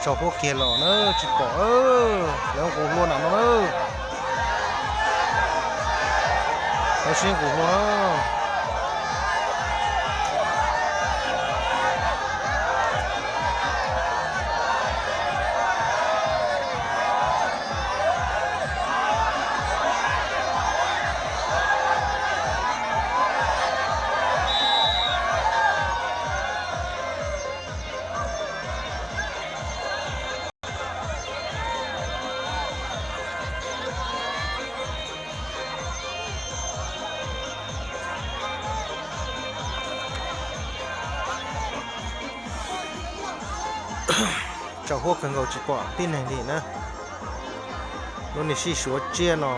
Tsaus huab kiag los na, tsis pom, lawv nqus hlua nram no na. Lawv sib nqus hlua na. Tsaus huab kawg nkaus tsis pom tib neeg li na. Lub niag sij suav tsiaj no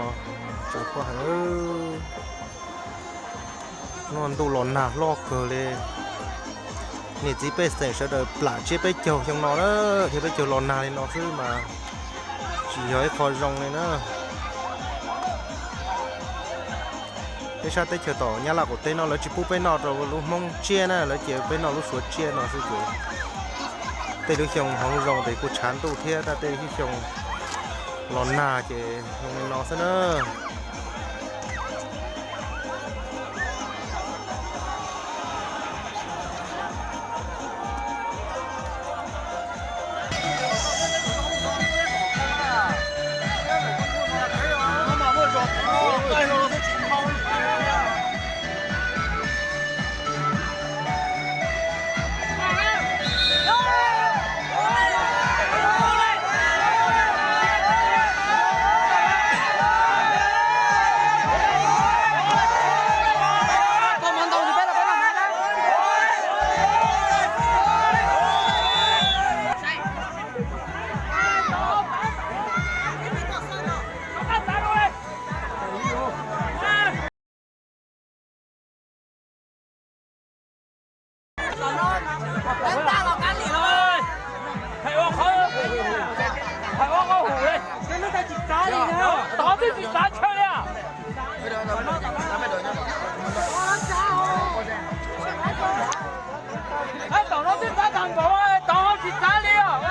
tsaus huab heev. Ntuj los nag hlob kawg li. Niam txiv pej xeem sawv daws plam tsiab peb caug xyoo no na, thiab peb caug los nag li no xwb mas tsis yog ib qho zoo li na. Peb sab teb chaws tom Nyab Laj qaum teb no lawv tsis pub peb noj rau lub Hmoob tsiaj na, lawv cia peb noj lub suav tsiaj no xwb ces tej lub xyoo hmoov zoo ces kuj tshav ntuj thiab, tab tej lub xyoo los nag ces zoo li no xwb na. Tov twb tsis txav chaw li. Tom no twb txav tag npaum, tom tsis txav li os.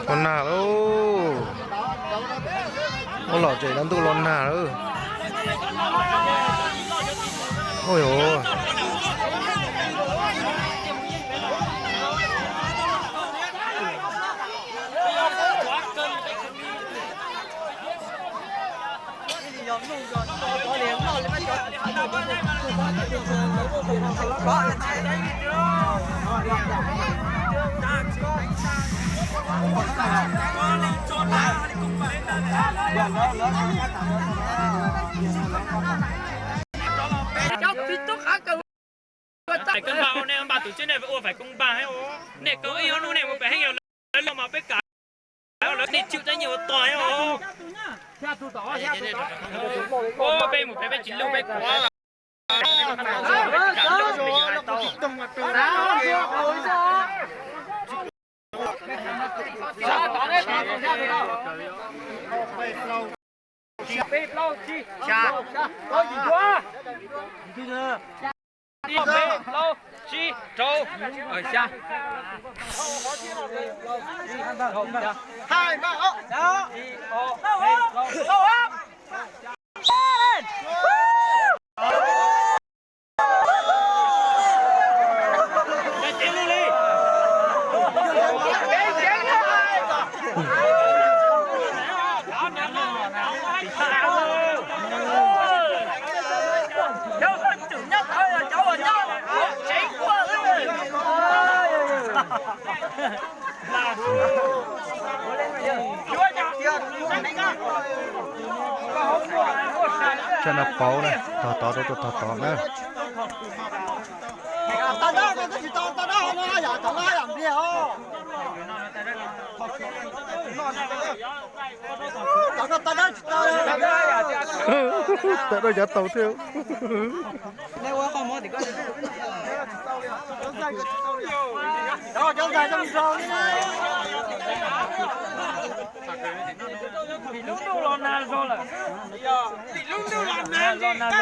Ua nag lauj. Ua lom zem los ntuj los nag lauj. Ua yuav. Koj npaj nej npaj tus tswv nej ua faim koob npaj, nej koob ib ob hnub nej mus pem heev, lawv los mas peb kam, lawv nej tswm tej nyiaj ua tog os. Peb mus pem peb tsis lug peb kuv. Peb plaub tsib rau, peb plaub tsib rau, xya. Tsam no pauv na, tog tod rau tog tod na. Tawm rau yav taus thiab. Vim lub ntuj los nag zog lawm. Vim lub ntuj los nag zog lawm.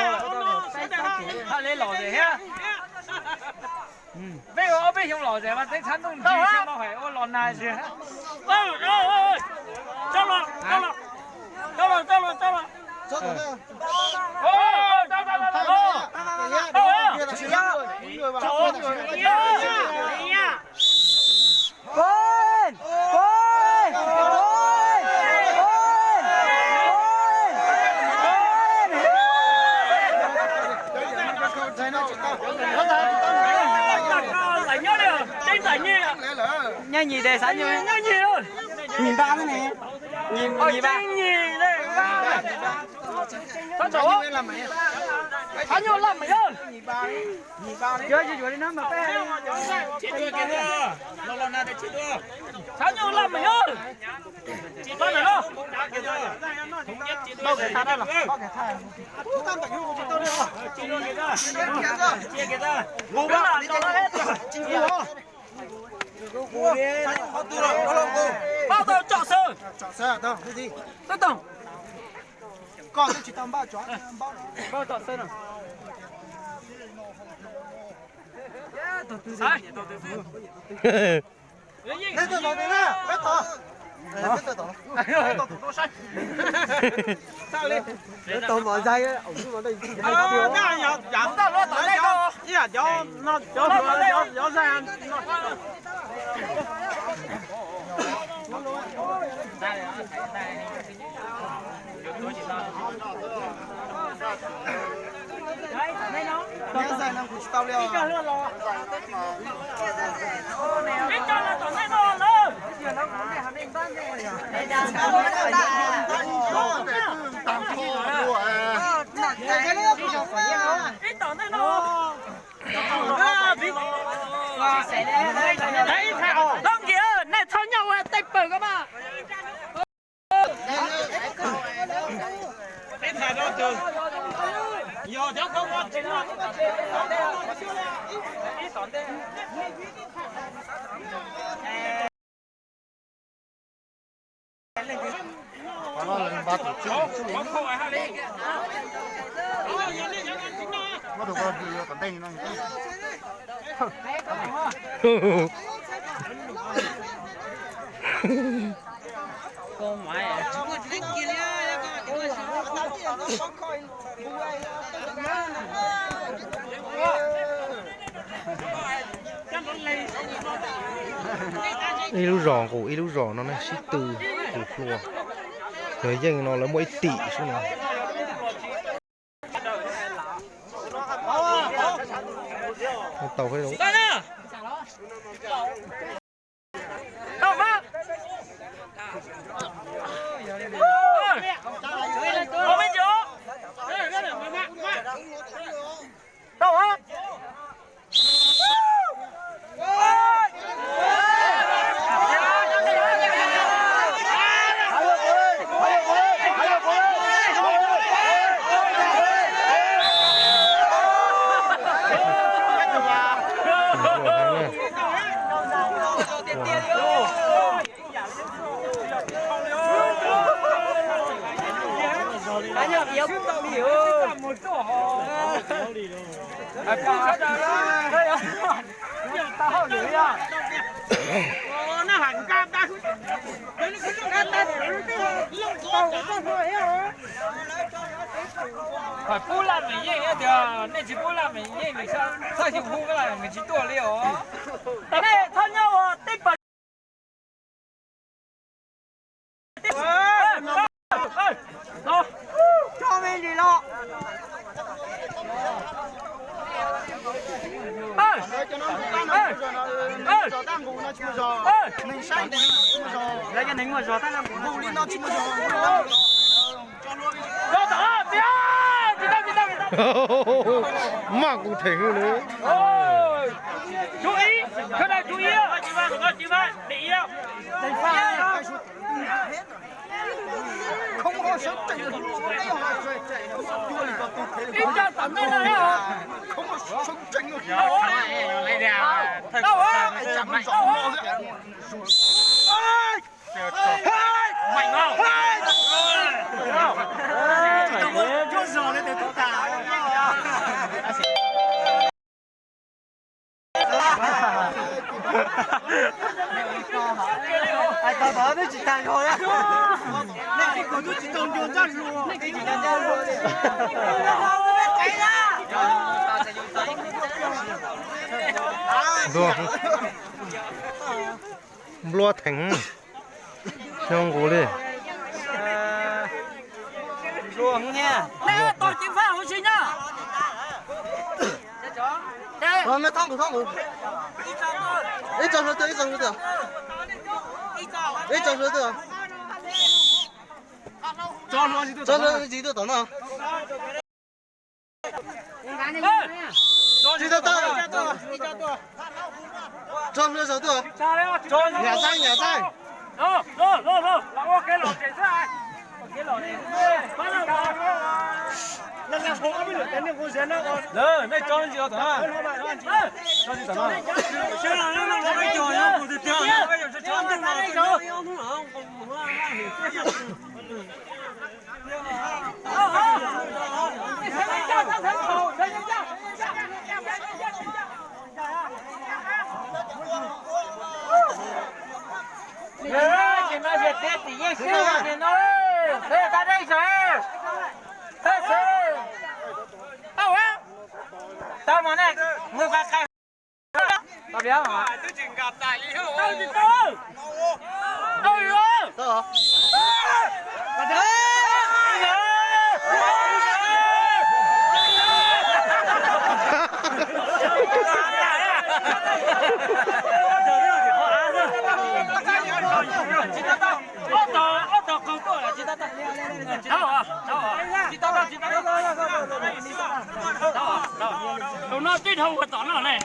Haj li los zem thiab. Peb ua ob peb xyoo los zem mas teb txhab ntuj ntsig xyoo no hais ua los nag zem. Coj los, coj los, coj los, coj los. Nyob nyim tes xav nyuj. Nyim npa ne. Nyim npa. Xav nyuj laj meem. Xav nyuj laj meem. Pab tau tsom xwb. Tsom xwb tau. Koj twb tsis tau npaj tsom. Npaj tsom xwb no. Peb tom, peb tom. Peb tom mos zai. Nyob zais no kuv tsis tau li os. Tag kis, nej txhob nyob ua tej pawg ko mas. Ib lub zos nqus ib lub zos no ne, sib tw tus hlua. Yog yeej no lawv muaj ib tim xwb no. Tau. Pub laj mem yeej tias nej tsis pub laj mem yeej, txhob xyum hu laj mem tsis tuaj li os. Nej txhob nyob ua teb pawg. Maj kuv theem hwj lawm. Chú ý, khán đài chú ý. Không có sớm trình được. Ít cho tầm đây là không có sớm trình được. Đâu á? Mày ngon. Chú giò lên từ túc tà. Ai tao tao nó chỉ tàn rồi á. Nè, cái cột nó chỉ tồn dồn ra rồi. Nplua theem. Xyoo nqus li. Nplua thiab. Neb tos ceev faj huv si nyob. Neb thob nqus, thob nqus. Ib tso suav twg, ib tso suav twg. Ib tso suav twg. Tso suav twg tom no. Tsis tau tau. Tso hlua saum twg. Nyam xeeb, nyam xeeb. Nej tso tsis tau tom no. Tso tsis tom no. Ces no yog tias tim yeej sib no, peb tau dej zog. Peb sib. Tau mas nej mus qai qai. Tau. Tus no tib dhau ua tom no ne.